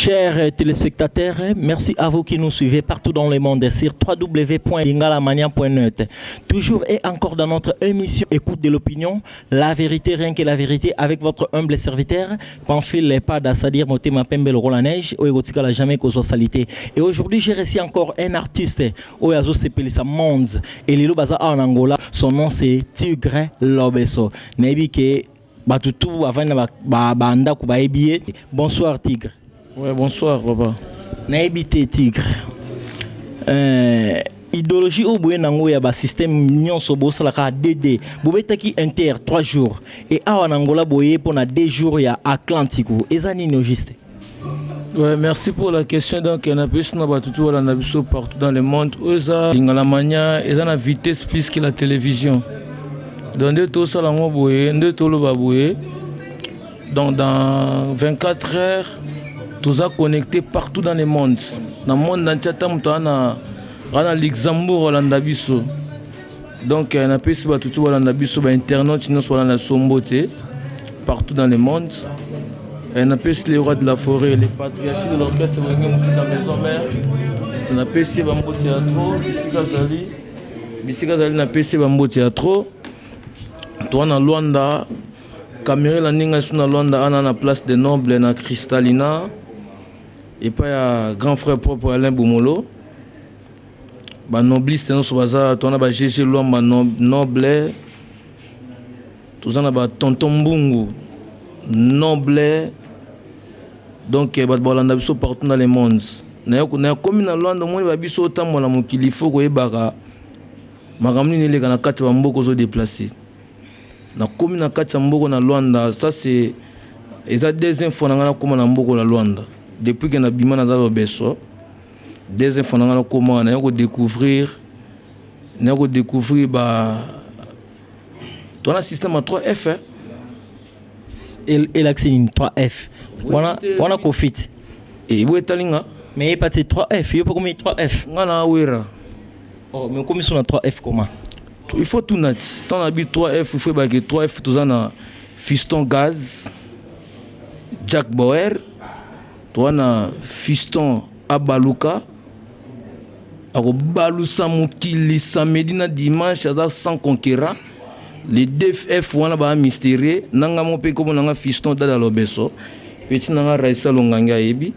Chers téléspectateurs, merci à vous qui nous suivez partout dans le monde sur www.lingalamania.net. Toujours et encore dans notre émission Écoute de l'opinion, la vérité, rien que la vérité, avec votre humble serviteur, Pamphile Pada, c'est-à-dire Motema Pembe le la neige, la jamais qu'on soit salité. Et aujourd'hui, j'ai reçu encore un artiste, oyo azo sepelisa monde, et lelo baza en Angola, son nom c'est Tigre Lobeso. Nayebi ke batutu avant ba bandako bayebi ye. Bonsoir Tigre. Ouais, bonsoir papa. Nayebi te Tigre. Idéologie oyo boye nango ya basystème nyonso bosalaka dd bobetaki inter 3 jours e awa na Angola boye mpona 2 jours ya Atlantico, eza nini au juste? Ouais, merci pour la question. Donc, on a pu na batutu wala na biso partout dans le monde. Oza Lingala Mania, eza na vitesse plus que la télévision. Donc nde tosala yango boye, nde toloba boye. Donc dans 24 heures, toza connecté partout dans le monde. Na monde entier, ata moto ana ana Luxembourg olanda biso. Donc napesi batutu balanda biso, bainternaute nyonso balanda biso mbote partout dans le monde. Et napesi les rois de la forêt, les patriarchies de l'orchestre Wenge Musica Maison Mère. Napesi bambote ya trop bisika azali, bisika azali, napesi bambote ya trop. Toa na Lwanda, caméra elandi ngai so na Lwanda ana na place de Noble na Cristalina epai ya grand frère propre Alain Bomolo. Banobliste nyonso baza, toa na ba GG Lwamba Noble, toza na batonton Mbungu Noble. Donc bato balanda biso partout dans le monde. Nakomi na Lwanda, omoni babiso otambola mokili, fo koyebaka makambo nini eleka na kati ya bamboka ozodéplacer. Nakomi na kati ya mboka na Lwanda, ça c'est eza deuxième fois na ngai nakóma na mboka na Lwanda depuis ke nabima naza Lobeso. Deuxième fois na ngai nakóma, naya kodécouvrir ba toza système ya 3 F, eh? Elakisi nini 3 F wana? Wana kofit. Ebo etali nga. Mais ye pati 3 F, yo mpe komi 3 F. Nga na Wera. Oh, mais okomi so na 3 F comment? Il faut tuna ti ntango na bi 3 F, il faut ebaki 3 F. Toza na Fiston Gaz Jack Boer, toza na Fiston Abaluka, akobalusa mokili samedi na dimanche, aza sans conquérant. Les deux F wana baa mystérieux. Nanga mo mpe nkombo nanga Fiston Dada Lobeso, petit nanga Raisa Longange ayebi,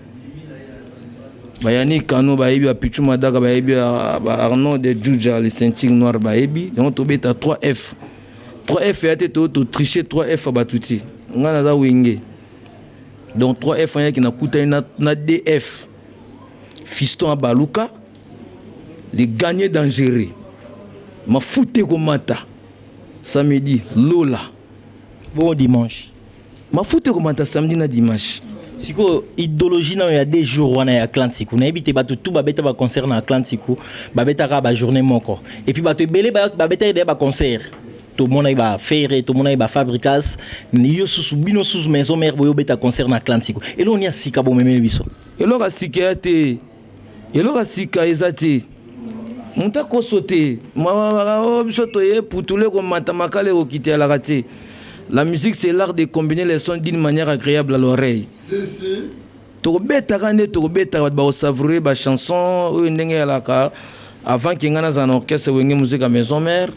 bayani kano bayebi, bapichu Madaka bayebi, Arnaud de Juja le ceinture noire bayebi. Yango tobeta 3 F. 3 F eya te to totriche 3 F ya bato ti ngai naza Wenge. Donc 3 F ayaki nakutani na df Fiston Abaluka, le gagné dangereux, mafuta ekomata samedi lola. Bon, dimanche. Mafuta ekomata samedi na dimanche. Sikoyo idéologie nayo ya 2 jours wana ya Atlantique, nayebi te, bato tu babeta baconcert na Atlantique, babetaka bajournée moko et puis bato ebele babetaki deya baconcert. Tomonaki baFerre, tomonaki baFabregas. Yo susu, bino susu Maison Mère boyo obeta concert na Atlantique, eloko ni ya sika bomemeli biso? Eloko ya sika ya te, eloko ya sika eza te. Moto akoso te, biso toye putulu ekomata, makala ekokitelaka te. La musique, c'est l'art de combiner les sons d'une manière agréable à l'oreille. Tokobetaka nde tokobetaka, bato bakosavourer bachanson oyo ndenge eyalaka avant ke ngai nazala na orchestre Wenge Musica Maison Mère,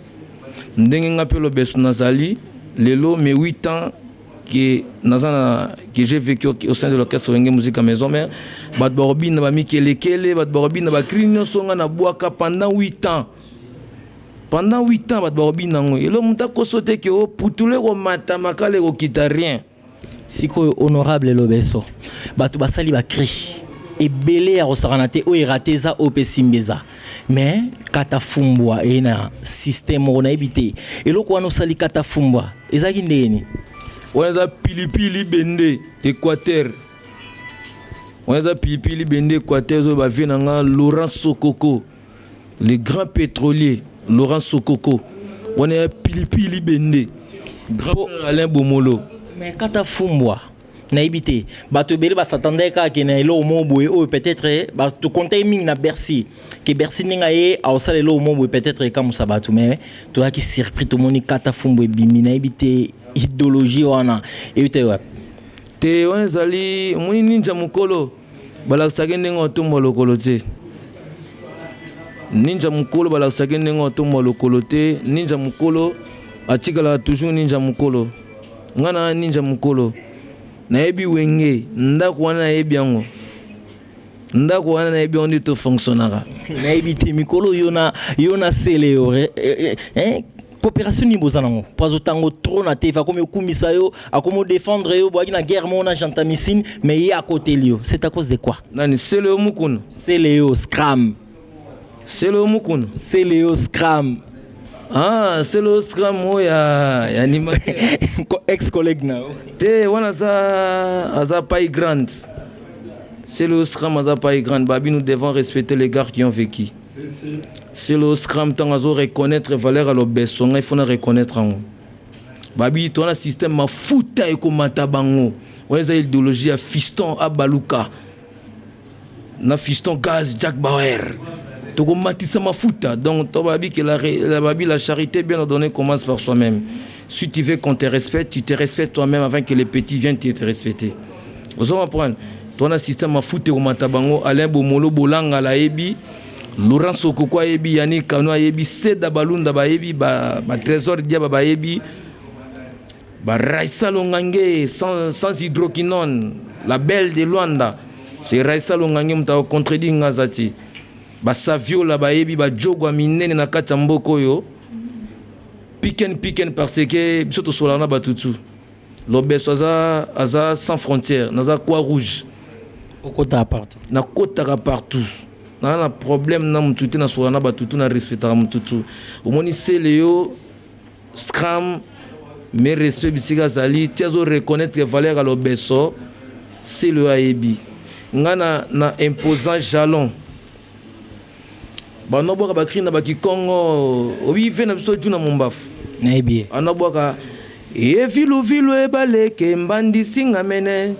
ndenge nga mpe Lobeso nazali lelo. Mais 8 ans que naza na que j'ai vécu au sein de l'orchestre Wenge Musica Maison Mère, bato bakobina bamikelekele, bato bakobina bacri nyonso nga nabwaka pendant 8 ans. Pendant 8 ans bato bakobina yango. Elo moto akoso te ke oputulu ekomata, makala ekokita, rien. Sikoyo honorable Lobeso, bato basali bacri ebele ya kosakana te, oyo eraté eza, oyo mpe simba eza, mais kata fumbwa eye na système moko, nayebi te eloko wana osali kata fumbwa ezalaki ndeni. Wana eza pilipili bende Équateur, wana eza pilipili bende Équateur. Oyo bavie na nga Laurent Sokoko, le grand pétrolier Laurent Sokoko, wana ya pilipili bende, grand frère Alain Bomolo. Mais kata fumbwa, nayebi te, bato ebele basatandaki kaka ke na eloko moko boye oyo peut-être tokontaki mingi na Bercy, ke Bercy ndenge aye aosala eloko moko boye peut-être ekamusa bato, mais toyaki surpris, tomoni kata fumbwa ebimi. Nayebi te idéologie wana eyi te wapi? Te, wana ezali omoni ninja mokolo. Balakisaki ndenge otombola lokolo te. Ninja mokolo balakisaki ndenge otombola lokolo te. Ninja mokolo atikalaka toujours ninja mokolo. Nga na ninja mokolo, nayebi Wenge, ndako wana nayebi yango, ndako wana nayebi yango nde tofonctionnaka. Nayebi te, mikolo yo na sele yo, eh, coopération nini boza nango? Po azotango trop na te, akomi okumisa yo, akomi odéfendre yo. Boyaki na guerre moko na Gentamicine, mais ye akoteli yo. C'est à cause de quoi? Nani? Sele yo mukuna? Sele yo Scram. Sele yo mukuna? Sele yo Scram. Ah, sele yo Scram oyo ya animateur? Ex collègue na yo. Te, wana aza pai grande. Sele yo Scram aza pai grande. Babi, nous devons respecter les gars qui ont vécu. Sele yo Scram, ntango azo reconnaître valeur ya Lobeso, ngai fona reconnaître yango. Babi to wana système mafuta ekomata bango. Wana eza idéologie ya Fiston Abaluka na Fiston Gaz Jack Bauer, tokomatisa mafuta. Donc to babi ke babi, la charité bien ordonnée commence par soi-même. Si tu veux qu'on te respecte, tu te respectes toi-même avant que les petits viennent te respecter. Ozo comprendre? To na système mafuta ekomata bango. Alain Bomolo Bolangala ayebi, Laurent Sokoko ayebi, Yani Kano ayebi, Seda Balunda bayebi, Batrésor ba Diaba bayebi, Baraisa Longange sans hydroquinone, la belle de Luanda, c'est Raisa Longange. Moto akocontredire nga aza ti. Basaviola bayebi, bajogwa minene na kati ya mboka oyo, piken piken, parce que biso tosolaka na batutu. Lobeso aza sans frontière, naza croix rouge. Okotaka partout. Nakotaka partout, naza na problème na motu te. Nasolaka na batutu, na respectaka motutu. Omoni Sele yo Scram, mes respect bisika azali ti azo reconnaître valeur ya Lobeso. Sele oyo ayebi nga na imposant jalon, banobwaka bacri na bakikongo. Obi ve na biso Juna Mombafu. Nayebi ye. Anobwaka eviluvilu ebaleke mbandisi mene,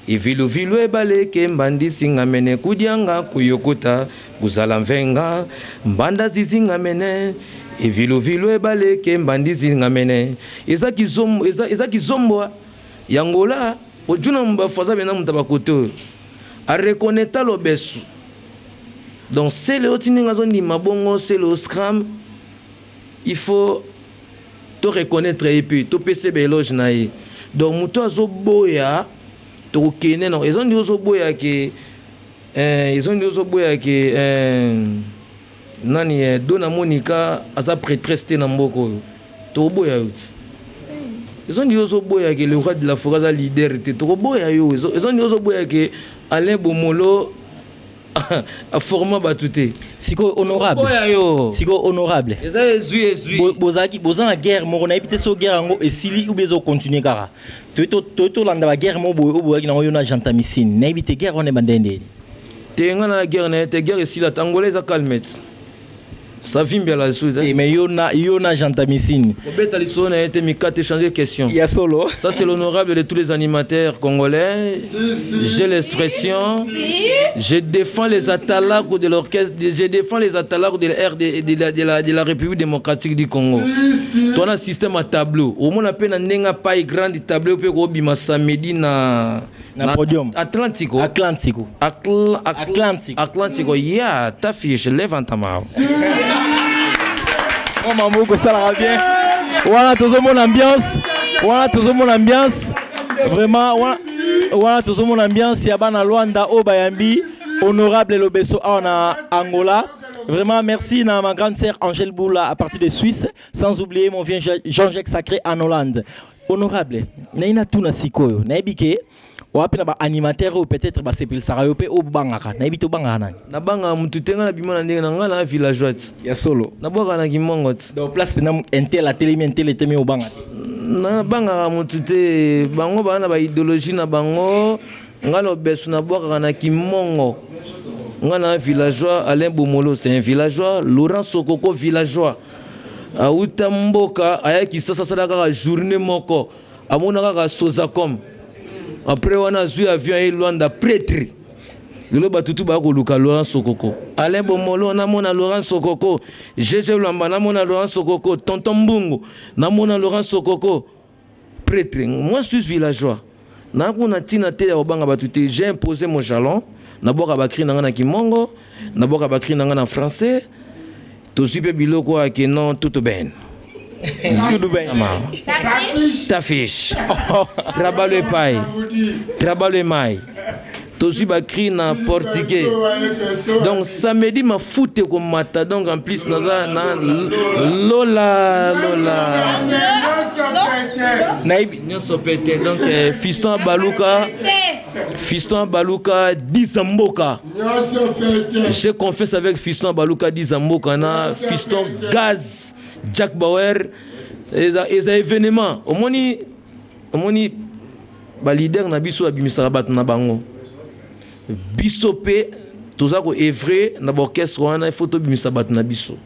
eviluvilu ebaleke mbandisi mene, kudianga kuyokuta kuzala mvenga mbanda zizinga mene, eviluvilu ebaleke mbandisi mene. Eza kizombo, eza kizombo yangola. Ojuna Mombafu aza bena moto ya bakote oyo areconnaître Lobeso. Donc Sele oyo ti ndenge azondima bongo, Sele o Scram, il faut to reconnaître ye mpe topesa baéloge na ye. Donc moto azoboya, tokokende na eza ndi ozoboya ke eza ndi ozoboya ke nani Dona Monika aza prêtresse te na mboka oyo, tokoboya yo ti. Eza ndi ozoboya ke le roi de la forêt aza leader te, tokoboya yo. Eza ndi ozoboya ke Alain Bomolo aforma bato te. Sikoyo, honorable. Oya yo. Sikoyo, honorable. Eza ezwi ezwi. Bozalaki, boza na guerre moko, nayebi te so guerre yango esili ou bien ezocontinue kaka. Toyi tolanda baguerre moko boye oyo boyaki nango, yo na Gentamicine. Nayebi te guerre wana ebanda ndeni. Te, nga na guerre na ye te. Guerre esila te. Angola eza calme ti Savimbi ala suite. Te, mais yo na Gentamicine. Obeta lisolo na ye te, mikate, changer question. Ya solo. Ça, c'est l'honorable de tous les animateurs congolais. J'ai l'expression, je défends les atalaku de l'orchestre, je défends les atalaku de la RD, de la République démocratique du Congo. Tona système à tableau, omona mpe na ndenge apai grande tableau mpe kobima samedi na Na podium. Atlantico. Atlantico. Atlantico. Atlantico, yeah, ta fiche, levanta mão. Mama moko esalaka bien wana, tozomona ambiance wana, tozomona ambiance vraiment wana, tozomona ambiance ya bana Lwanda oyo bayambi honorable Lobeso awa na Angola. Vraiment merci na ma grande sœur Angèle Boula à partir de Suisse, sans oublier mon vieux Jean-Jacques Sacré en Hollande. Honorable, nayi na tuna sikoyo, nayebi ke wapi na baanimateur oyo peut-être basepelisaka yo mpe oyo bobangaka. Nayebi te, obangaka nani? Nabangaka mutu te. Nga na bima na ndenge na nga na villageois ti. Ya solo. Nabwaka na kimongo ti. Donc place mpena intel atelemi, intel etemi, obanga te? Nabangaka mutu te. Bango baa na baidéologie na bango. Nga Lobeso nabwakaka na kimongo. Nga na villageois. Alain Bomolo, c'est un villageois. Laurent Sokoko, villageois, auta mboka, ayaki sasa, asala kaka journée moko, amona kaka Sozacom. Après wana azwi avion, aye Lwanda, prêtre. Lelo batutu baya koluka Laurent Sokoko, Alain Bomolo, namona Laurent Sokoko, GG Lwamba, namona Laurent Sokoko, tonton Mbungu, namona Laurent Sokoko, prêtre. Moi, suis villageois. Naa kuna ntina te ya kobanga bato te. J'ai imposé mon jalon. Nabwaka bacri na nga na kimongo, nabwaka bacri na nga na français. Tozwi mpe biloko oyo ake non, tudo bem. Tudo bem. Tá fixe. Trabalho é pai, trabalho é mai. Tozwi bacri na portugais. Donc samedi mafuta ekomata. Donc en plus naza na lola lola. Nayebi. Nyonso pete. Donc fiston baluka, fiston baluka 10 mboka. J'ai confiance avec fiston baluka 10 mboka na fiston gaz Jack Bauer. Eza événement. Omoni baleader na biso babimisaka bato na bango. Biso mpe toza koœuvrer na baorchestre wana. Il faut tobimisa bato na biso,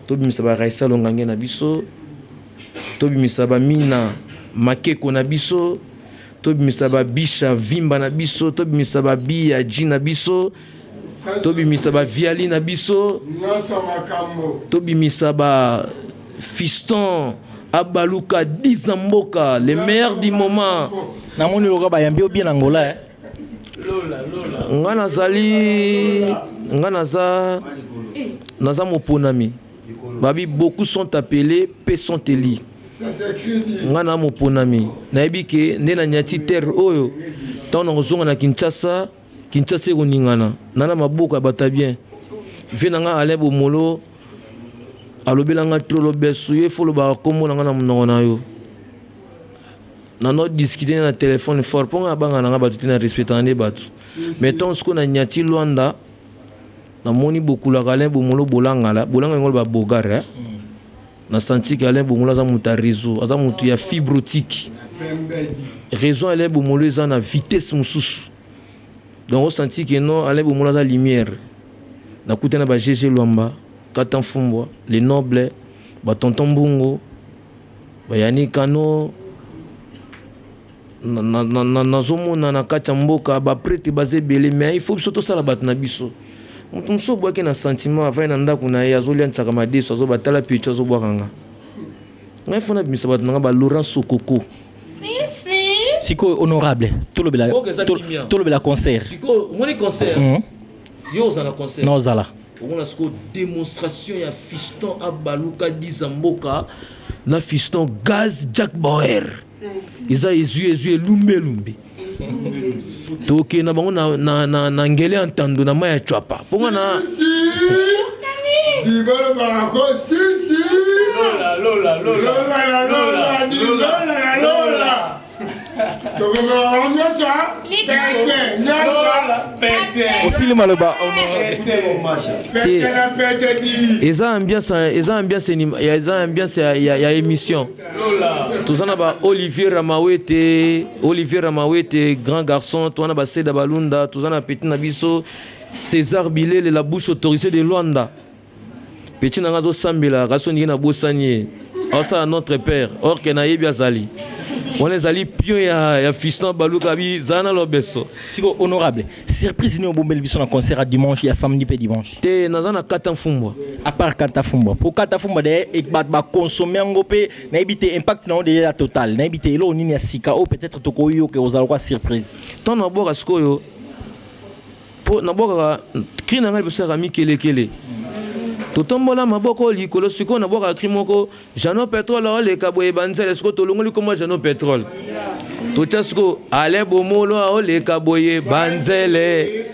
tobimisa baraisa Longange na biso, tobimisa bamina Makeko na biso, tobimisa babisha Vimba na biso, tobimisa babiya Ji na biso, tobimisa baviali na biso, tobimisa ba fiston abaluka 10 mboka, le meilleur du moment. Namoni loka bayambi yo bien na Angola, eh. Nga nazali, nga naza moponami. Babi beaucoup sont appelés, peu sont élus. Nga na moponami. Nayebi ke nde na nyati terre oyo, ntango na kozonga na Kinshasa, Kinshasa ekoningana na maboko ya bato ya bien. Vie na nga Alain Bomolo alobelanga trop. Lobeso ye fo olobaka nkombo na nga na monoko na yo. Nano discute na telefone fort mpo nga abanga na nga bato te, na respectaka nde bato. Mais ntango sikoyo na nyati Lwanda, namoni bokulaka Alain Bomolo bolangala bolanga yango babogare, eh? Na senti ke Alain Bomolo aza moto ya réseau, aza moto ya fibre optique. Réseau Alain Bomolo eza na vitesse mosusu. Donc osenti ke non, Alain Bomolo aza lumière. Nakutana ba GG Lwamba, Kata Mfumbwa le noble, batonton Mbungo, bayani Kano. Nazomona na kati ya mboka baprêtre baza ebele, mais il faut biso tosala bato na biso. Moto mosusu obwaki na sentiment, avai na ndako na ye, azolia ntiaka madeso, azobatala picho, azobwaka nga. Ngai fo nabimisa bato na nga, ba Laurent Sokoko. Sikoyo honorable, tolobela tolobela concert. Sikoyo omoni concert. Yo oza na concert. Na ozala. Omona sikoyo démonstration ya fiston abaluka 10 mboka na fiston gaz Jack Bauer. Eza ezwi ezwi elumbe elumbe. Tokende na bango na ngele ya ntando na mai ya Tswapa mponga na Dibolo barako sisi. Lola lola lola di lola lola. Tokomela nyonso pete nyonso. Osili maloba. Pete na pete di. Eza ambiance, eza ambiance, eza ambiance ya émission. Toza na ba Olivier Ramawete, Olivier Ramawete grand garçon. Toza na baseda Balunda, toza na petit na biso César Bilele, la bouche autorisée de Luanda. Petit na nga azosambela kasi oningi na bosani ye, aosala Notre Père or ke nayebi azali wana, ezali pion ya fiston baluka bi zala na lobeso. Sikoyo honorable, surprise nini obombeli biso na concert ya dimanche, ya samedi mpe dimanche? Te, naza na Kata Mfumbwa. À part Kata Fumbwa, po Kata Fumbwa de bato bakonsome yango mpe nayebi te impact na yango déjà ya total. Nayebi te eloko nini ya sika oyo peut-être tokoyoka ozala kwa surprise. Ntango nabwaka sikoyo, mpo nabwakaka cri na ngai liboso yaka mikelekele, totombola maboko likolo. Sikoyo nabwakaka cri moko Jano Pétrole aoleka boye banzele. Sikoyo tolongoli kombo Jano Pétrole, totya sikoyo Alain Bomolo aoleka boye banzele.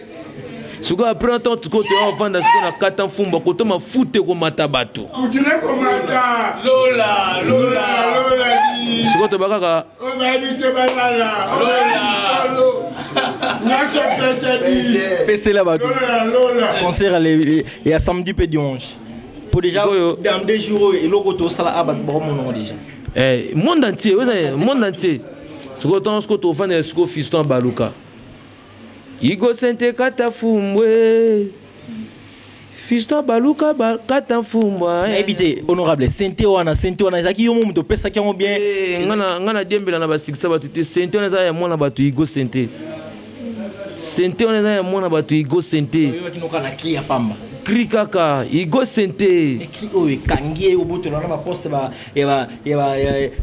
Sikoyo après ntango sikoyo toya ovanda sikoyo na Kata Mfumba, koto mafuta ekomata bato. Kutile komata. Lola lola lola di. Sikoyo toba kaka. Oyo bayebi te balala. Lola. Nyonso pete di. Pesela bato. Lola lola. Concert ya samedi mpe dimanche, po déjà dans 2 jours oyo eloko tosala a bato bakomonango déjà. Eh, monde entier oyo eza monde entier. Sikoyo ntango sikoyo tovandela sikoyo fiston baluka Igo Sente Kata Fumbwe, fiston baluka Kata Mfumbwa. Nayebi te honorable, sente wana ezalaki yo mo moto opesaki yango bien? Eh, nga na diembela na basikisa bato te. Sente wana eza ya mwana bato Igo Sente. Sente wana eza ya mwana bato Igo Sente. Oyokaki noka na cri ya pamba? Cri kaka Igo Sente. Cri oyo ekangi ye, obotola na baposte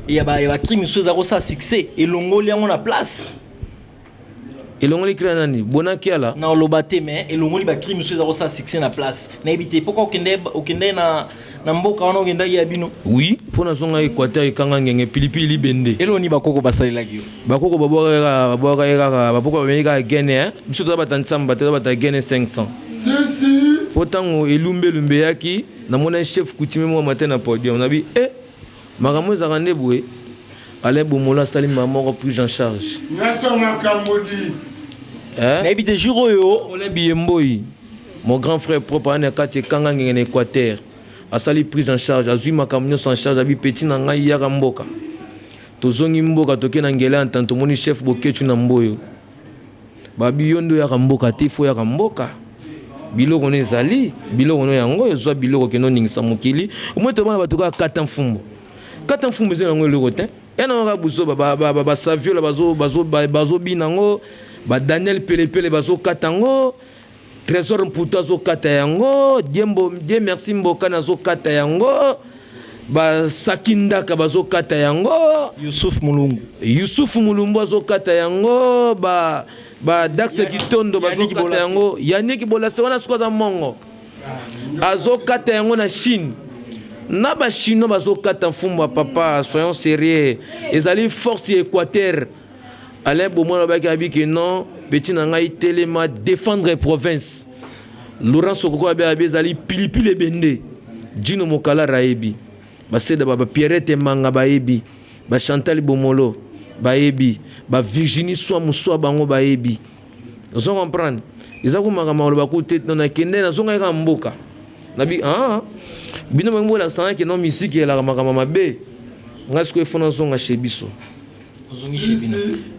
ya bacri misusu eza kosala succès, elongoli yango na place. Elongoli cri ya nani? Bonakiala. Na oloba te, mais elongoli bacri mosusu eza kosala succès na place. Nayebi te pourquoi okende na mboka wana, okendaki ya bino. Oui, mpo nazonga Équateur, ekanga ngenge, pilipili, libende. Eloni bakoko basalelaki yo? Bakoko babwaka ye kaka, bakoko bameki kaka gene. Biso toza bata ntsamba, toza bata gene 500. Mpo ntango elumbelumbe eyaki, namona chef coutumier moko matin na podium, nabi e makambo ezalaka nde boye. Alain Bomolo asali mama moko prise en charge. Nyonso makambo di. Nayebi te jour oyo. Alain Biyemboi, mon grand frère propre, ana kati ekanga ngenge na Équateur, asali prise en charge, azwi makambo nyonso en charge, abi petit na ngai, yaka mboka. Tozongi mboka, toke na ngele ya ntan, tomoni chef Bokecu na mboyo, babi yo nde oyaka mboka te, fo oyaka mboka, biloko no ezali, biloko no yango ezwa biloko, kende oningisa mokili. Omoi tobana bato kaka kata mfumbo, kata mfumbo, eza yango eloko te, ya nango kaka buzoba. Basaviola bazobina yango, badaniel pelepele bazokata yango, Trésor Mputu azokata yango, Die Merci Mbokani azokata yango, basaki ndaka bazokata yango. Yusuf Mulungu. Yusuf Mulumbu azokata yango, ba Dax Kitondo bazokata yango, Yannick Bolase wana sikoyo aza mongo, azokata yango na Chine, na bachinois bazokata mfumbu ya papa. Soyons sérieux, ezali force ya Équateur. Alain Bomwana alobaki, abi ke non, petit na ngai, telema, défendre province. Laurent Sokoko abe, abi ezali pilipili ebende. Dino Mokalara ayebi, baseda bapierrette manga bayebi, bachantal Bomolo bayebi, bavirginie swa moswa, bango bayebi. Ozo comprendre, eza ko makambo aloba ku te. Nakende, nazongaki kaka mboka, nabi ah, bino bangi bolakisanga ke non, misiki elaka makambo mabe. Ngai sikoyo efo nazonga chez biso.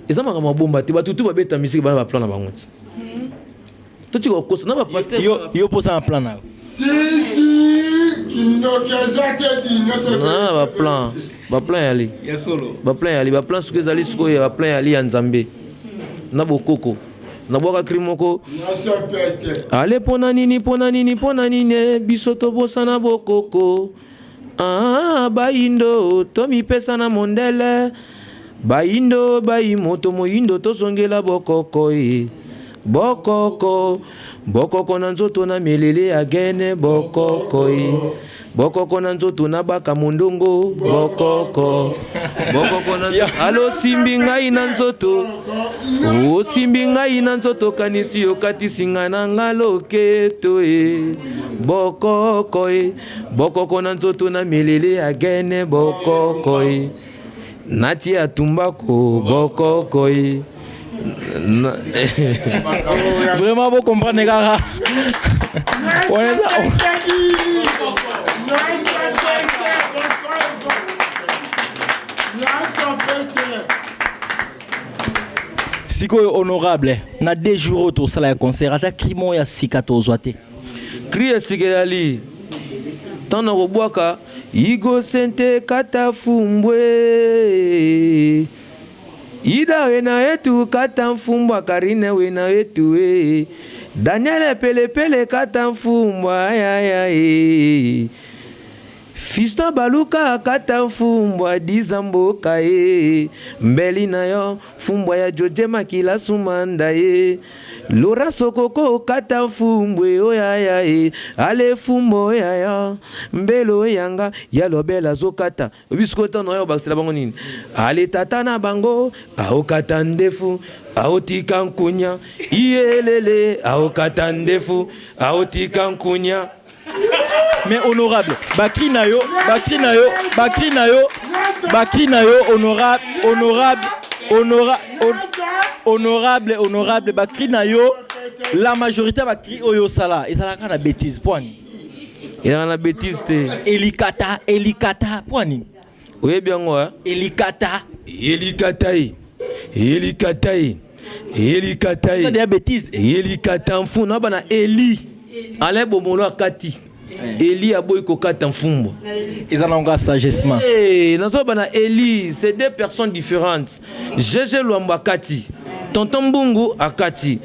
Eza makambo abomba te, bato tu babeta misiki bana baplan na bango ti totika kokosa na bapasteur. Yo mposa na plan na yo? Na baplan, baplan yali, baplan yali, baplan soki ezali sikoyo ya baplan yali ya Nzambe na bokoko. Nabwaka cri moko ale, mpona nini, mpona nini, mpona nini biso tobosana bokoko? Ah, bayindo tomipesa na mondele, bayindo bayi moto moyindo, tozongela bokoko e bokoko, bokoko na nzoto na mielele ya gene, bokoko e bokoko na nzoto na baka mondongo, bokoko, bokoko na nzoto. Alo simbi ngai na nzoto, osimbi ngai na nzoto, kanisi okatisi ngai na nga loketo e bokoko e bokoko na nzoto na mielele ya gene, bokoko e nati ya tumbako, bokoko e. Vraiment, vous comprenez kaka. Wana sikoyo, honorable, na 2 jours oyo tosala ya concert, ata cri moko ya sika tozwa te. Cri ya sika ezali ntango na kobwaka igo sente kata fumbwe, ida we na yetu kata mfumbwa, Karine we na yetu e Daniel pelepele kata mfumbwa, ayaya e Fiston baluka kata mfumbwa, diza mboka ye mbeli na yo fumbwa ya Joje Makila sumanda ye Laurent Sokoko kata mfumbwe oyaya ye ale fumbo oyaya mbelo yanga ya lobela azokata. Oyebi sikoyo ntango oyo bakisela bango nini? Ale tata na bango aokata ndefu, aotika nkunya, iyelele aokata ndefu, aotika nkunya. Mais honorable, bacri na yo, bacri na yo, bacri na yo, bacri na yo, honorable, honorable, honorable, honorable, honorable, bacri na yo, la majorité ya bacri oyo osala ezalaka na bêtise. Mpo ani? Ezalaka na bêtise te. Elikata, elikata, mpo ani? Oyebi yango, eh? Elikata. Elikata ye, elikata ye, elikata ye. Ya bêtise. Elikata mfu na bana eli Alain Bomolo akati, eli aboyi kokata mfumbwa. Eza nango sagessement. Hey, nazoba na eli, c'est deux personnes différentes. GG Lwambo akati, tonton Mbungu akati,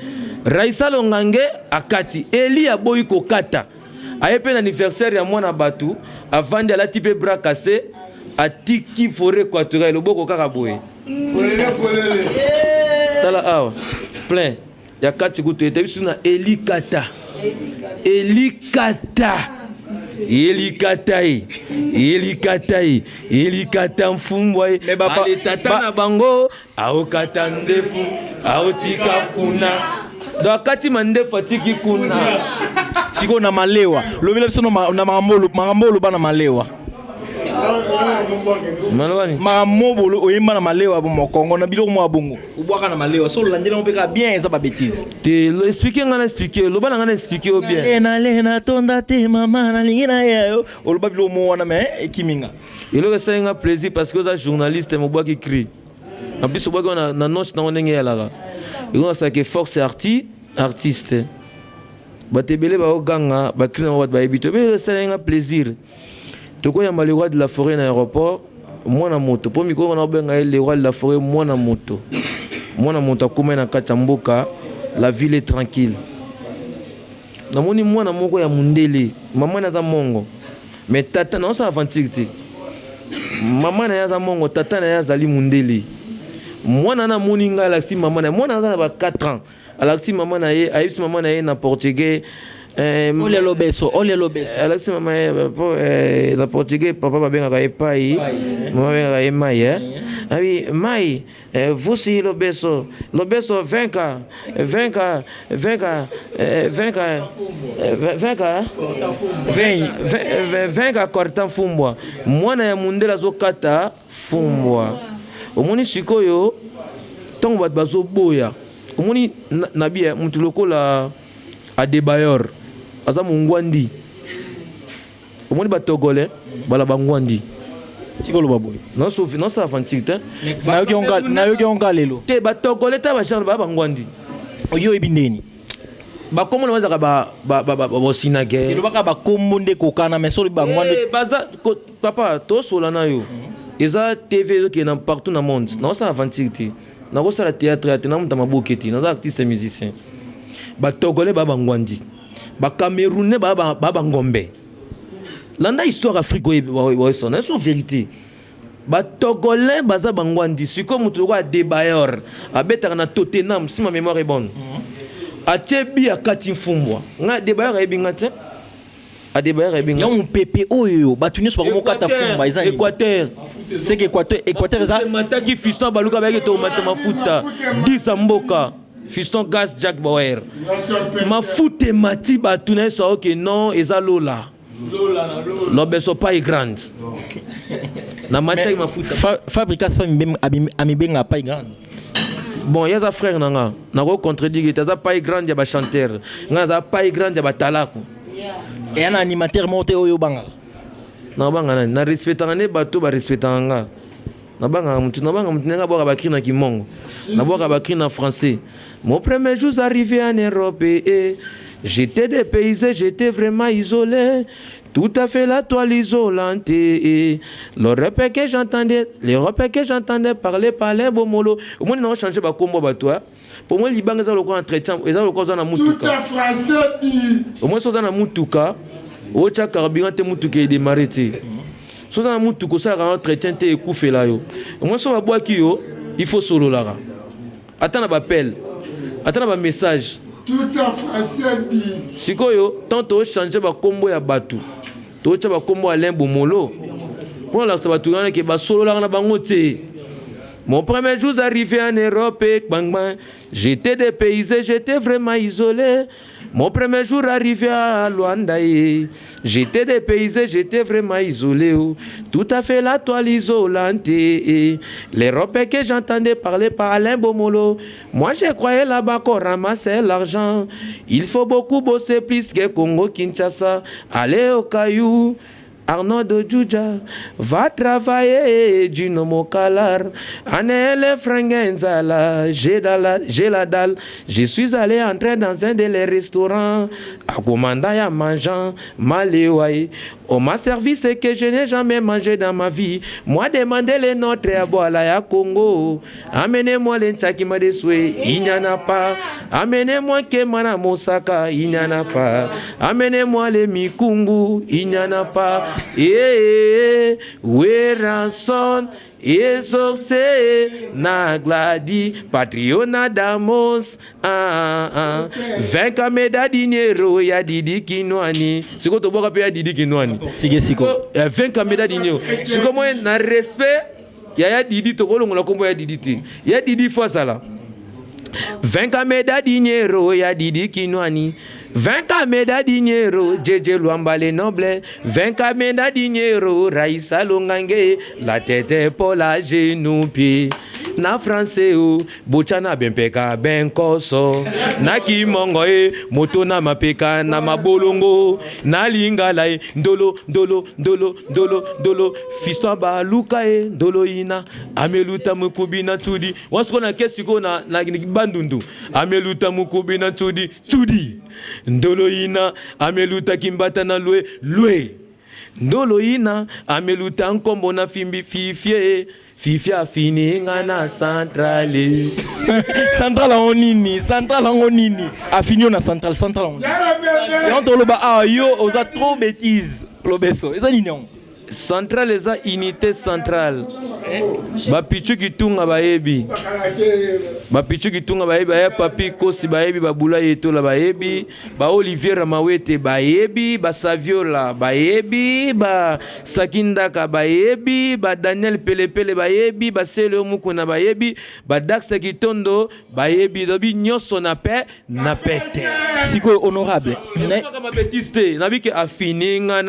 Raisa Longange akati, eli aboyi kokata. Aye mpe na anniversaire ya mwana bato, avandi, alati mpe bras cassé, atiki forêt équatoriale, loboko kaka boye. Tala awa. Plein ya kati kutu ete biso na elikata elikata elikata ye elikata ye elikata mfumbwa ye ale tata na bango aokata ndefu aotika kuna donc akati mandefu atiki kuna. Sikoyo na malewa, lobela biso na makambo oloba na malewa. Malobani. Makambo bolo oyemba na malewa, mokongo na biloko mwa bongo obwaka na malewa, so olandeli yango mpe kaka bien, eza babêtises. Te, explique nga na explique, loba na nga na explique yo bien. Nale natonda te, mama, nalingi na ye yo, oloba biloko mo wana, mais ekiminga. Eloko esali nga plaisir parce que oza journaliste, mobwaki cri en plus, obwaki wana na note nango ndenge eyalaka, ekonasalaka force artiste. Bato ebele baoganga bacri nango, bato bayebi to ebele. Esali nga plaisir, tokoyamba le roi de la forêt na aéroport, mwana moto, mpo mikolo wana obenga ye le roi de la forêt, mwana moto. Mwana moto akomai na kati ya mboka, la ville est tranquille. Namoni mwana moko ya mondele, mama na aza mongo, mais tata naosala aventure te. Mama na ye aza mongo, tata na ye azali mondele. Mwana na amoni ngai, alakisi mama na ye. Mwana aza na ba 4 ans, alakisi mama na ye, ayebisi mama na ye na portugais. Olha lobeso, olha lobeso. Alakisi mama ye po na portugais, papa babengaka ye pai, mama babengaka ye mai. Abi mai, vusi lobeso, lobeso venka venka venka venka venka venka corta fumbwa. Mwana ya mundele azokata fumbwa. Omoni sikoyo, ntango bato bazoboya, omoni na bia motu lokola Adebayor aza mongwandi. Omoni batogolais bala bangwandi. Tika oloba boye. Naosala aventure te. Nayoki yango lelo. Te, batogolais ta bagenre baya bangwandi. Oyo oyebi ndeni? Bakombo na bazalaka bosinage. Elobaka bakombo nde kokana, mais solo bangwandi. Baza papa, tosola na yo, eza TV, ezokende na partout na monde. Naosala aventure te, nakosala théâtre ya te, na moto ya maboke te, naza artiste musicien. Batogolais baya bangwandi, bacamerounais baya bangombe. Landa histoire Afrique oyo, oyesona so vérité. Batogolais baza bangwandi. Sikoyo moto lokola Adebayor abetaka na Tottenham, si ma mémoire est bonne, atie bi akati mfumbwa. Nga Adebayor ayebi nga te, Adebayor ayebi nga. Ya mopepe oyo bato nyonso bakomokata fumba eza nini? Équateur. C'est que Équateur, Équateur eza Mataki fiston baluka bayaki tomata mafuta 10 mboka, fiston gas Jack Bauer, mafuta emati, bato na ye so oke non, eza lola lobeso pai grande na matiaki mafuta. Fabricas fa amibenga pai grande. Bon, ye aza frère na nga, nako contredire te. Aza pai grande ya bachanteur, nga naza pai grande ya batalaku. Eya na animateur moko te oyo obangaka? Nabanga nani? Na respectaka nde bato barespectaka nga. Nabangaka mutu, nabanga mutu ndenge abwaka bacri na kimongo, nabwaka bacri na français. Mon premier jour arrivé en Europe, eh, j'étais dépaysé, j'étais vraiment isolé, tout à fait la toile isolante, eh. L'Europe que j'entendais, l'Europe que j'entendais parler par les bomolo. Omoni, na changer bakombo bato. Po moi libanga eza lokola entretien, eza lokola oza na mutuka. Omoni, so oza na mutuka, otya carburant te, mutuka edémarre te. So oza na mutuka, osalaka entretien te, ekufela yo. Omoni, so babwaki yo, il faut sololaka ata na baappel, ata na bamessage. Sikoyo tant tochange bakombo ya bato, totya bakombo Alain Bomolo mpona lakisa bato wana ke basololaka na bango te. Mon premier jour arrivé en Europe, bang bang, j'étais dépaysé, j'étais vraiment isolé. Mon premier jour arrivé à Luanda, j'étais dépaysé, j'étais vraiment isolé. Oh. Tout à fait la toile isolante. L'Europe que j'entendais parler par Alain Bomolo. Moi, je croyais là-bas qu'on ramassait l'argent. Il faut beaucoup bosser plus que Congo Kinshasa. Allez au caillou. Arnaud de Djudja va travailler, Dino Mokalar. Anele Frangenzala, j'ai la dalle. Je suis allé entrer dans un des restaurants, à commander à mangeant, Maléwaï. On m'a servi ce que je n'ai jamais mangé dans ma vie. Moi, demandé les nôtres à Boala ya Congo. Amenez-moi les ntsakima de souhait, il n'y en a pas. Amenez-moi Kemana Mosaka, il n'y en a pas. Amenez-moi les Mikungu, il n'y en a pas. Ee Werrason Exauce na Gladi Patriona Damos ah, ah. Vem cá me dar dinheiro ya Didi Kinwani sikoyo tobwaka mpe ya Didi Kinwani Sige siko. Eh, vem cá me dar dinheiro sikoyo moye na respect ya ya Didi tokolongola nkombo ya Didi te ya Didi fo azala. Vem cá me dar dinheiro ya Didi Kinwani. Vem cá me dar dinheiro JJ Luamba le noble. Vem cá me dar dinheiro Raissa Longange. La tête pour la genou pied. Na français o bocha na bempeka benkoso na kimongo e moto na mapeka na mabolongo na lingala e ndolo ndolo ndolo ndolo ndolo fiston baluka e ndolo ina ameluta mokubi na tudi wana sikoyo nake sikoyo na, na bandundu ameluta mokubi na tudi tudi ndolo ina ameluta kimbata na lwe lwe ndolo ina ameluta nkombo na fimbi fifie fifi afini nga na centrale. Centrale yango nini? Centrale yango nini? Afini yo na centrale, centrale yango yango toloba awa yo oza trop bêtise lobeso eza nini yango? Centrale eza unité centrale. Bapichu kitunga bayebi, bapichu kitunga bayebi, baya papi kosi bayebi, babula yetola bayebi, ba Olivier Ramawete bayebi, ba Saviola bayebi, ba Sakindaka bayebi, ba Daniel Pelepele bayebi, ba Seleo Mukuna bayebi, ba Dax Kitondo bayebi, lobi nyonso na pe na pete. Sikoyo honorable Kaka ba bêtise te, nabiki afini nga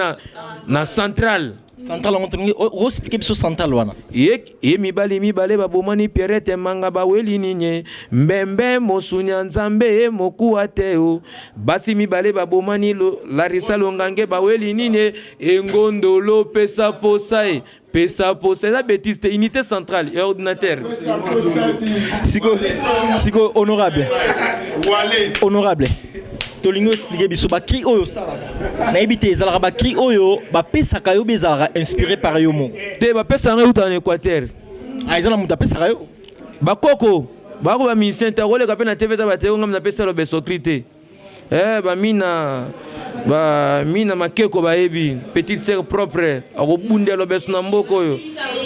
na centrale. Centrale yango tolingi oexplike biso centrale wana. Ye, ye mibali mibale babomani Pierrette Manga baweli ninye mbembe mosunya nzambe mokuwa te o basi mibale babomani lo, Larissa Longange baweli ninye engondolo pesa posa e pesa posa eza bêtise te, unité centrale ya ordinateur. Sikoyo sikoyo honorable, honorable, tolingi oexplike biso bacri oyo osalaka. Nayebi te ezalaka bacri oyo bapesaka yo be ezalaka inspiré par yo moko? Te, bapesa yango euta na Équateur. Ah, eza na moto apesaka yo? Bakoko bako bamusicien te akoleka mpe na TV ta bateko ngam napesa lobeso cri te. Eh, bamina bamina makeko bayebi petite sœur propre akobundela lobeso na mboka oyo.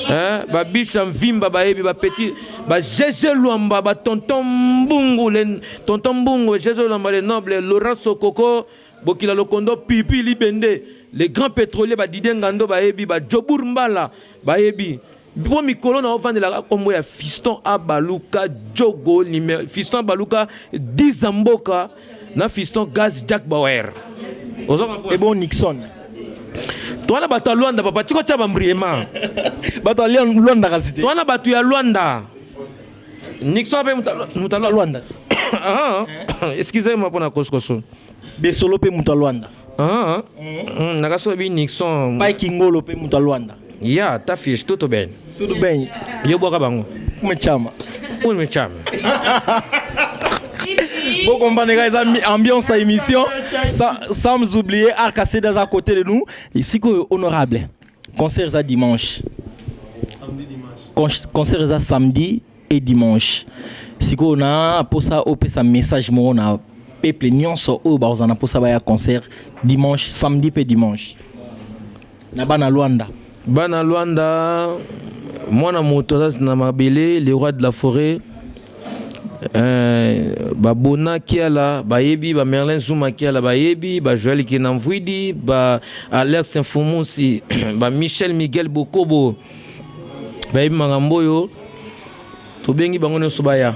Eh, babisha mvimba bayebi, bapetit ba GG Lwamba, batonton Mbungu le tonton Mbungu GG Lwamba le noble, Laurent Sokoko Bokila Lokondo Pipi Libende le grand pétrolier, badide Ngando bayebi, bajobur Mbala bayebi. Mpo mikolo na ovandelaka nkombo ya Fiston Abaluka Jogo numéro Fiston Abaluka 10 mboka na Fiston Gaz Jack Bauer. Ozo comprendre? Ebon Nixon. Towana bato ya Luanda papa tiko tia bambriema. Bato ya Luanda kasi te. Towana bato ya Luanda. Nixon mpe moto ya Luanda. Ah, excusez-moi mpona koskoso. Besolo mpe moto ya Luanda. Ah, nakaso bi Nixon. Pai Kingolo mpe moto ya Luanda. Ya ta fiche tudo bem. Tudo bem. Yo bwaka bango. Kumechama. Umechama. Bon, comprendre les gars, ambiance à émission sans oublier Arcacé à côté de nous. Ici honorable. Concert ça dimanche. Samedi dimanche. Concert ça samedi et dimanche. Siko na posa opesa message mo na peuple nyonso oyo bazana posa baya concert dimanche, samedi pe dimanche. Na bana Luanda. Bana Luanda, mwana moto aza na mabele, le roi de la forêt. Babona Kiala bayebi, ba Merlin Zuma Kiala bayebi, ba Joël Kinamvwidi, ba Alex Mfumusi, ba Michel Miguel Bokobo bayebi makambo oyo tobengi bango nyonso baya.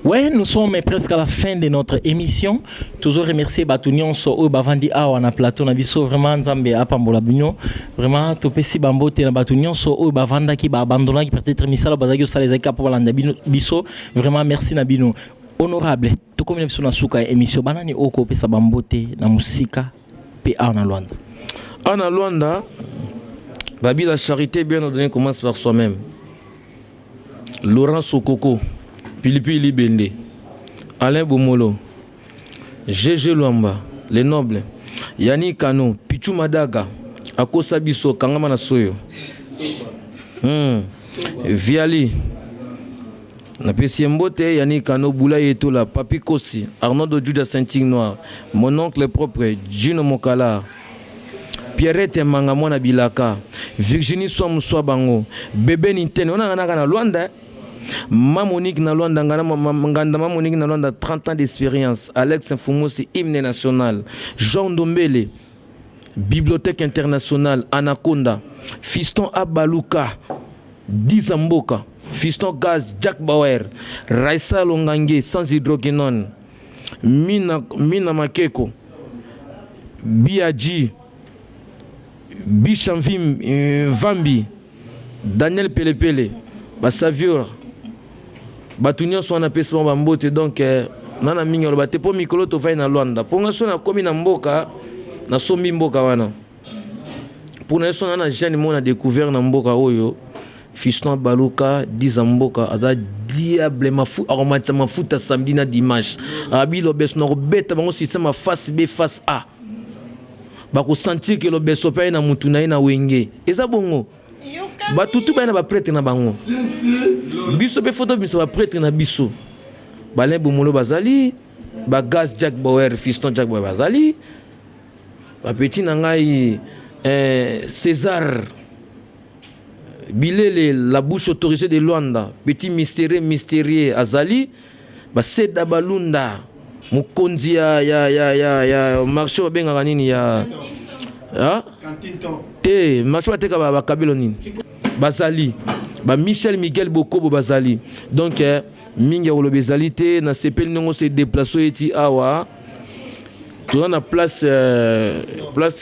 Ouais, nous sommes presque à la fin de notre émission. Toujours remercier bato nyonso oyo bavandi awa na plateau na biso, vraiment Nzambe apambola bino. Vraiment topesi bambote na bato nyonso oyo bavandaki ba abandonnaki peut-être misala bazaki osala ezalaki po balanda bino biso. Vraiment merci na bino. Honorable, tokomi na biso na suka ya émission. Banani oyo kopesa bambote na musika pe awa na Luanda? Awa na Luanda, babi la charité bien ordonnée commence par soi-même. Laurent Sokoko, Pilipi Libende, Alain Bomolo, GG Luamba, les nobles, Yannick Kano, Pichu Madaga, Akosa Biso, Kangama na Soyo. Viali, napesi ye mbote, Yannick Kano, Boula Yetola, Papi Kosi, Arnaud Djuda Saint-Noir, mon oncle propre, Gino Mokala, Pierrette Manga mwana bilaka, Virginie Swa bango, Bebe Nintendo, wana nga na Luanda. Ma Monique na Luanda, ngana nganda ma Monique na Luanda 30 ans d'expérience. Alex Mfumusi, hymne national. Jean Ndombele, Bibliothèque internationale, Anaconda. Fiston Abaluka, Dizamboka. Fiston Gaz, Jack Bauer. Raissa Longange, sans hydroquinone. Mina, Mina Makeko. Biadji. Bichanvim Vambi. Daniel Pelepele. Basavior. Bato nyonso wana apesi bango bambote. Donc nana mingi aloba te mpo mikolo tovai na Lwanda, mpo nga so nakomi na mboka, nasombi mboka wana mpona ye. So na na jeune mo na découvert na mboka oyo, Fiston Baluka Diza Mboka, aza diable. Mafu akomatisa mafuta samedi na dimanche. Abi Lobeso na kobeta bango système ya face B, face A, bakosentir ke Lobeso mpe aye na mutu na ye na wenge. Eza bongo, batutu baye na baprêtre na bango. Biso mpe faut tobimisa baprêtre na biso. Balin Bomolo bazali, bagaz Jack Bauer, Fiston Jack Bauer bazali, bapeti na ngai César Bilele, la bouche autorisée de Luanda, petit mystérieux, mystérieux azali, baseda balunda, mokonzi ya marché babengaka nini ya, ah? Te, marché bateka bakabelo nini, bazali bamichel Miguel Bokobo bazali. Donc mingi ya koloba ezali te. Nasepeli ndenge se déplace oyo eti awa. Toza na place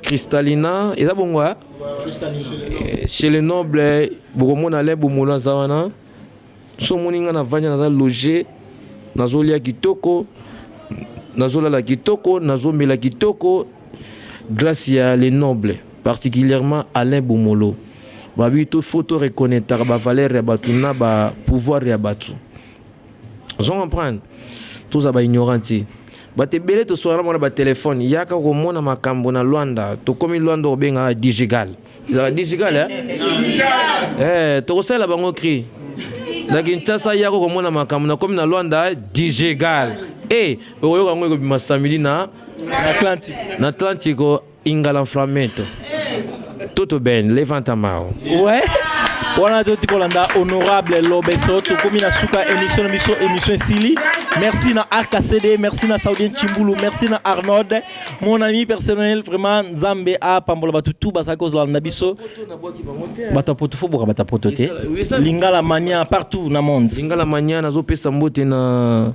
Cristalina, eza bongo chez le noble. Bokomona Alain Bomolo aza wana. So omoni nga navandi, naza loge, nazolia kitoko, nazolala kitoko, nazomela kitoko grâce ya le noble, particulièrement Alain Bomolo. Babi to faut to reconnaître bavaleur ya bato na bapouvoir ya bato. Ozo comprendre, toza baignorant te. Bato ebele toswala mona batelefone, yaka komona makambo na Lwanda. Tokomi Lwanda, obengaka digital, ezalaka digital, eh? Eh, tokosalela bango cri na Kinshasa, yaka komona makambo nakomi na Lwanda digital. E okoyoka yango ekobima samedi na Atlantique. Na Atlantico ingala inflamento tutto ben, levanta mão. Ouais, wana toti kolanda honorable Lobeso. Tokomi na suka émission na biso, émission esili. Merci na RKCD, merci na Saudien Chimbulu, merci na Arnold, mon ami personnel. Vraiment, Nzambe apambola bato tu bazalaki kozolanda biso. Bato ya poto, fo boka bato ya poto te. Lingala Mania partout na monde. Lingala Mania, nazopesa mbote na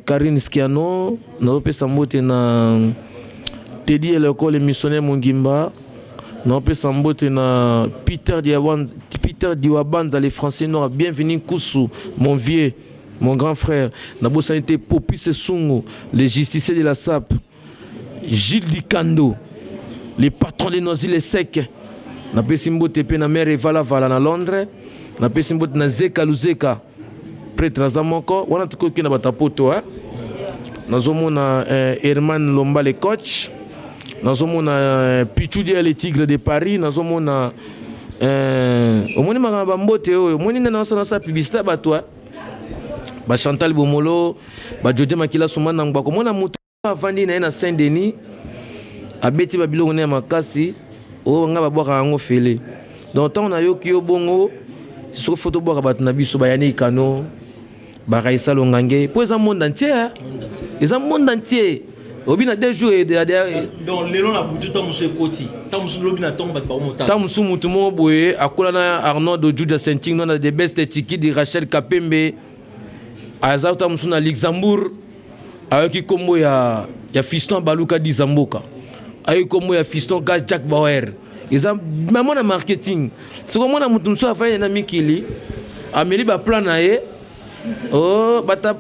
Karine Skiano, nazopesa mbote na Tedi Eleko, le missionnaire Mongimba, nazopesa mbote na Peter Diawanza, Peter Diwabanza, le français noir, bienvenue Kusu, mon vieux, mon grand frère. Nabosani te Popis Sungu, le justicier de la SAP, Gilles Dikando, le patron de Noisy le Sec. Napesi mbote mpe na mare Evalavala na Londres. Napesi mbote na Zeka Luzeka, prêtre aza moko wana. Tokoki na bato ya poto, eh? Nazomona Herman Lomba, le coach. Nazomona Pichu Dia, le tigre de Paris. Nazomona omoni makambo bambote oyo, omoni nde nasala publicité ya bato, eh? Bachantal Bomolo, bajode Makila Suma na Ngbako. Komona moto avandi na ye na Saint Denis, abeti babiloko ne ya makasi oyo ngai babwakaka yango fele. Donc ntango nayoki yo bongo, soki fo tobwaka bato na biso, bayani kano, baraisa Longange, mpo eza monde entier, eza monde entier. Obi na 2 jours. Donc lelo na butu, ntango mosusu ekoti, ntango mosusu lobi na ntongo, bato bakomotala. Ntango mosusu motu moko boye akola na Arnold Ojuja Senting na the best Tikidi Rachel Kapembe, aza ntango mosusu na Luxembourg, ayoki nkombo ya Fiston Baluka Diza Mboka, ayoki nkombo ya Fiston Ga Jack Bauer. Eza mama na marketing. Soki omona motu mosusu afai na mikili, ameli baplan na ye, oh, bata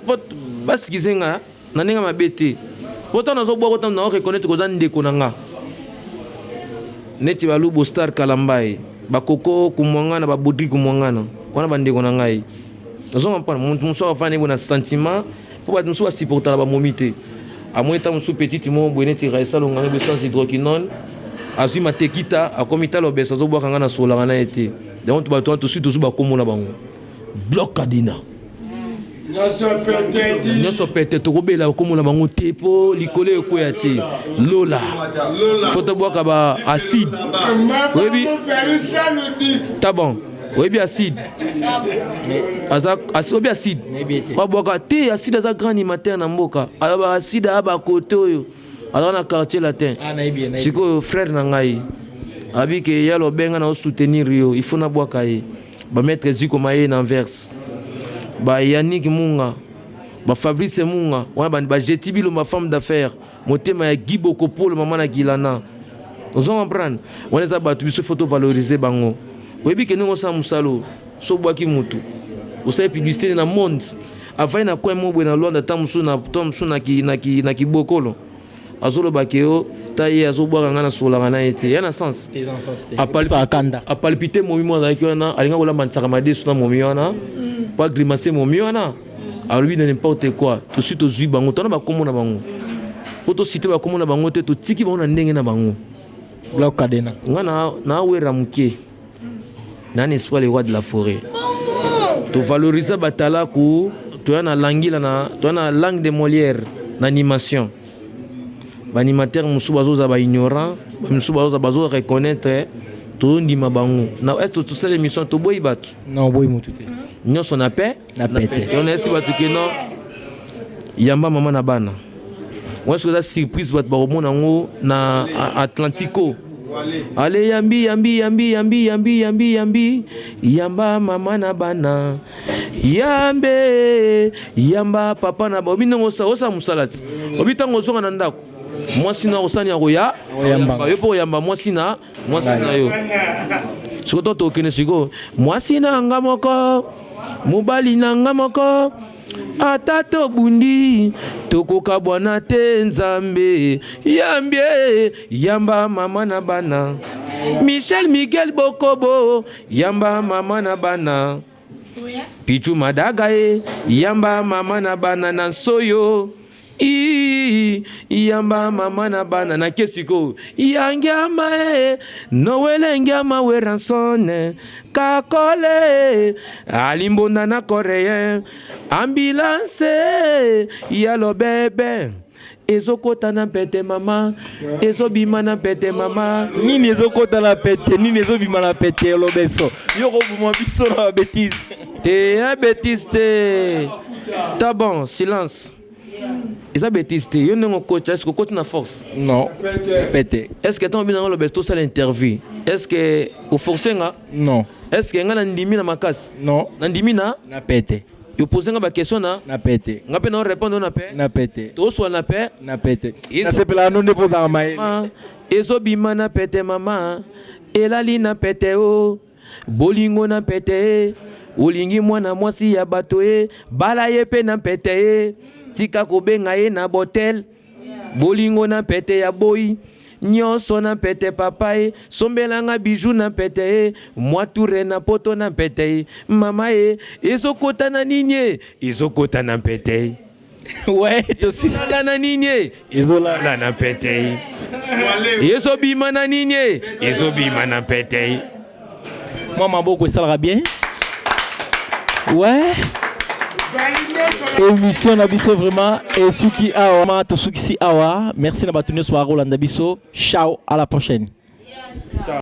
basikize nga na ndenge mabe te, po ntango nazobwaka, ntango nao reconnaître koza ndeko na nga neti balubo star Kalambai, bakoko kumwangana, babodri kumwangana wana, bandeko na ngai. Nazonga mpona motu mosusu afandi bo na sentiment, mpo bato mosusu basupporta na bamomi te. Amoni ntango mosusu petite moko boye neti Raisa Longange boye, sans hydroquinone, azwi matekita, akomi tala obesa, azobwaka ngai, nasololaka na ye te. Yango bato wana tosi tozwi bakombo na bango, bloc cadena. Nyonso pete, tokobela komona bango te mpo likolo ekweya te. Lola fo tobwaka ba acide. Oyebi tabon, oyebi acide aza, oyebi acide babwaka te. Acide aza grand animateur na mboka. Aba acide aya bakote oyo aza na Quartier Latin. Sikoyo frère na ngai abi ke ya lobenga na osoutenir yo, il faut nabwaka ye. Bamaître Zikoma ye na Anvers, ba Yannick Munga, ba Fabrice Munga wana, bajeti bilomba, femme d'affaires, motema ya Guy Bokopolo, mama na Gilana. Ozo comprendre? Wana eza bato biso faut tovaloriser bango. Oyebi ke ndenge osala mosala oyo, so obwaki motu, osali publicité na monde, avai na coin mo boye na Lwanda, ta mosusu na ta mosusu na kibokolo, azoloba ke yo ta ye azobwaka ngai, nasololaka na ye te, ya na sens. Apalpite momi mo azalaki wana, alinga kolamba nsaka madesu na momi wana po agrimace momi wana, alobi na n'importe quoi. Tosi tozwi bango, tona bakombo na bango mpo tosite bakombo na bango te, totiki bango na ndenge na bango. Bloc Cadena. Nga na awera moke na na espoir, le roi de la forêt. Tovalorize batalaku, toya na langila na toya na langue de Molière na animation. Baanimateur mosusu bazoza baignorant, bamisusu bazoza bazo reconnaître, tondima bango na est tosala émission, toboyi bato. Non, boyi motu te. Nyonso na pe. Na pete. Tonayesi bato ke non, yamba mama na bana wana soki eza surprise, bato bakomona yango na Atlantico. Ale yambi, yambi, yambi, yambi, yambi, yambi, yambi, yamba mama na bana, yambe, yamba papa na ba. Obi ndenge osala mosala ti obi ntango ozonga na ndako, mwasi na osani ya koya yo mpo koyamba mwasi na yo. Sikoyo to tokende sikoyo, mwasi na nga moko, mobali na nga moko, ata tobundi tokokabwana te. Nzambe yambie, yamba mama na bana, Michel Miguel Bokobo, yamba mama na bana, Pichu Madaga ye, yamba mama na bana na nsoyo I, yamba mama na bana nake sikoyo yangiama e Noele ngiama Werrason kakole alimbonda na coréen ambulance ya lobebe ezokota na mpete mama, ezobima na mpete mama. Nini ezokota na pete, nini ezobima na pete? Lobeso, yo koboma biso na babêtises. Te, ya bêtise te. Ta bon silence, eza bêtise te. Yo ndenge okoti, est ce que okoti na force? Non, pete. Est ce que ntango bino lobeso tosala interview, est ce que oforce nga? Non. Est ce que nga na ndimi na makasi? Non. Na ndimi na Na pete. Opose nga baquestion na Na pete. Nga mpe na répondre na pe. Na pete. Toswala na pe. Na pete. Nasepelaka no nde mpo ozalaka mayele. Ma, ezobima na pete mama, elali na pete o bolingo na pete e olingi mwana mwasi ya bato e bala ye mpe na pete e tika kobenga ye na botel bolingo na pete ya boyi nyonso na pete papa e sombelanga bijou na pete e mwa tour na poto na pete e mama e ezokota na nini e ezokota na pete. Ouais, tosisi. Ezolala na nini e? Ezolala na pete. Ezobima na nini e? Ezobima na pete. Mwa maboko esalaka bien. Ouais, émission na biso vraiment esuki awa, ma tosukisi awa. Merci na bato nyonso bakolanda biso. Ciao, à la prochaine. Ciao.